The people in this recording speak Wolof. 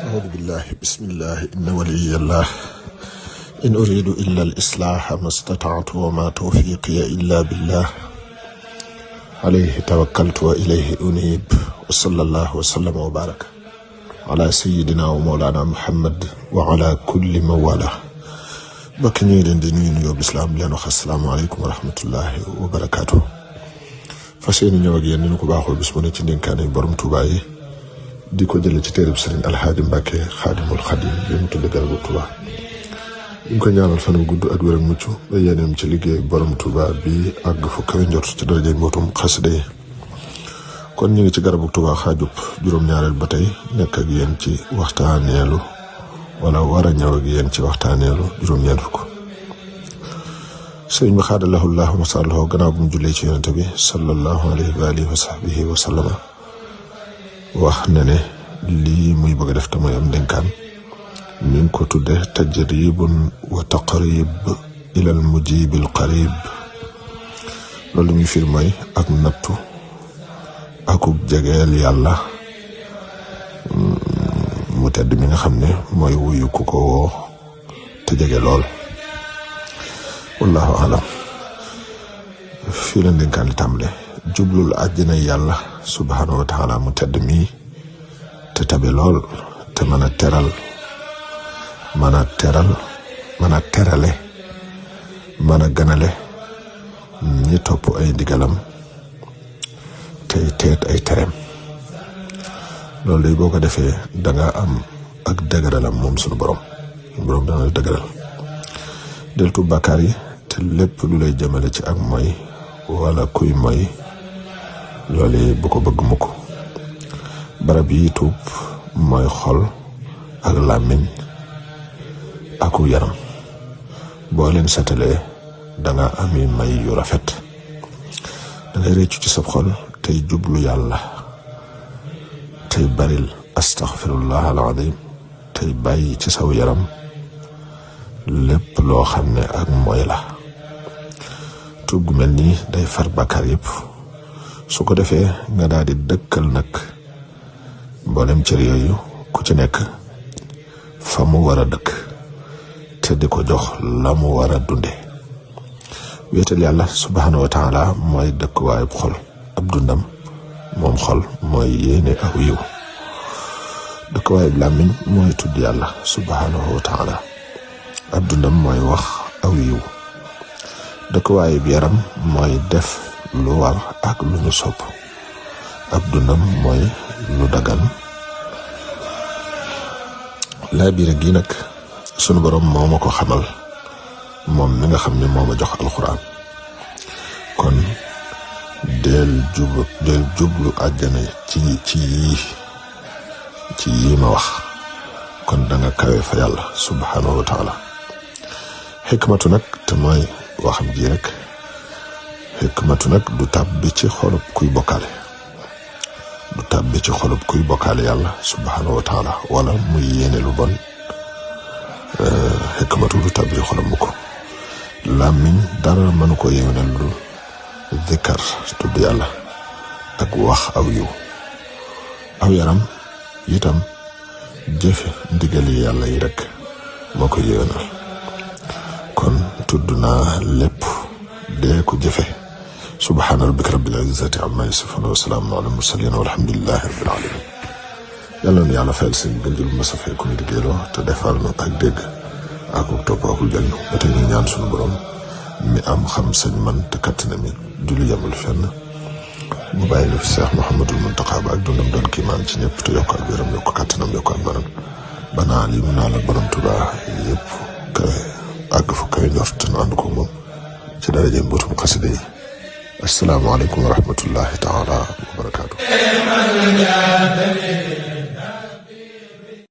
أعوذ بالله بسم الله إن ولي الله إن أريد إلا الإصلاح ما استطعت وما توفيقي إلا بالله عليه توكلت وإليه أنيب وصلى الله وسلم وبارك على سيدنا ومولانا محمد وعلى كل من والاه bokk ñi leen di nuyu nuyoo bislaam leen wax asalaamaaleykum wa rahmatullahi wa barakaatu. fas yéene ñëw ak yéen ni ñu ko baaxoo bis mu ne ci ndénkaane borom Tuubaa yi di ko jële ci téereb Sëriñ Alxaaji Mbàkke Xaadimul Xaadim bi mu tudd Garabu Tuubaa. ñu ko ñaanal fan wu gudd ak wér ak mucc ba yéeneem ci liggéey borom Tuubaa bi àgg fu kawe njort ci darajay mbootum xasida yi. kon ñu ngi ci Garabu Tuubaa xaajub juróom-ñaareel ba tey nekk ak yéen ci waxtaaneelu wala war a ñëw ak yéen ci waxtaaneelu juróom-ñeent fukk. sëriñ bi xaadalahu llaahu masallahu gannaaw bu mu jullee ci yonente bi sallallahu alayhi wa alihi wa sahbihi wa sallama wax na ne lii muy bëgg a def te mooy am dénkaan mi ngi ko tudde tajribun wa taqrib ilal mujibil qarib. loolu muy fir mooy ak nattu akub jegeel yàlla mu tedd mi nga xam ne mooy wuyu ku ko woo te jege lool. wallahu alam. fii la ndénkaan li tàmbale jublul àjjana yàlla subhanahu wa taala mu tedd mi te tabe lool te mën a teral mën a terale mën a ganale ñi topp ay ndigalam tey teet ay tereem. loolu day boo ko defee danga am ak dëgëralam moom sunu borom dana la dëgëral del tuub bàkkaar yi te lépp lu lay jëmale ci ak mooy wala kuy mooy loolu bu ko bëgg mukk. barab yi tuub mooy xol ak làmmiñ aku yaram boo leen setalee danga ami may yu rafet. dangay réccu ci sa xol tey jublu yàlla tey baril astaghfirullah alazim tey bàyyi ci saw yaram lépp loo xam ne ak mooy la. tuub gu mel nii day far bàkkaar yëpp su ko defee nga daal di dëkkal nag mboolem cër yooyu ku ci nekk fa mu war a dëkk te di ko jox la mu war a dunde. wéetal yàlla subhanahu wa taala mooy dëkkuwaayub xol ab dundam moom xol mooy yéene aw yiw. dëkkuwaayub làmmiñ mooy tudd yàlla subhanahu wa taala ab dundam mooy wax aw yiw. dëkkuwaayub yaram mooy def lu war ak lu ñu sopp ab dundam mooy lu dagan. laa biire gi nag sunu borom moo ma ko xamal moom mi nga xam ne moo ma jox alxuraan. kon del jublu àjjana ci yii ma wax kon danga kawe fa yàlla subhanahu wa taala. xikmatu nag te mooy waxam ji rek xikmatu nag du tàbbi ci xolub kuy bokkaale yàlla subhanahu wa taala wala muy yéene lu bon. xikmatu du tàbbi ci xolam mukk. làmmiñ dara mënu ko yéwénal lu zikkar tudd yàlla ak wax aw yiw. aw yaram itam jëfe ndigali yàlla yi rek moo ko yéwénal. kon tudd naa lépp dee ko jëfe. subhaana rabbika rabbil izzati amma yasifun wa salaamun ala mursalin walhamdulillahi rabbil alamin. yàlla na yàlla fayal seen gënjël ma sa fay ku ñu liggéeyloo te defal nu ak dégg ak topp akul jël ba tey ñu ñaan sunu borom mi am xam sañ man te kattan mi du lu yemul fenn mu bàyyi na fi Seex Muhammadul Muntaqa ba ak dundam doon kiimaan ci ñëpp te yokk ak wéram yokk kattanam yokk ak manam banaa li mu naa la borom Tuubaa yëpp kawe àgg fu kawe njort te nu ànd ko moom ci daraja mbootum xasida yi. asalaamaaleykum wa rahmatullahi taala wa barakaatu.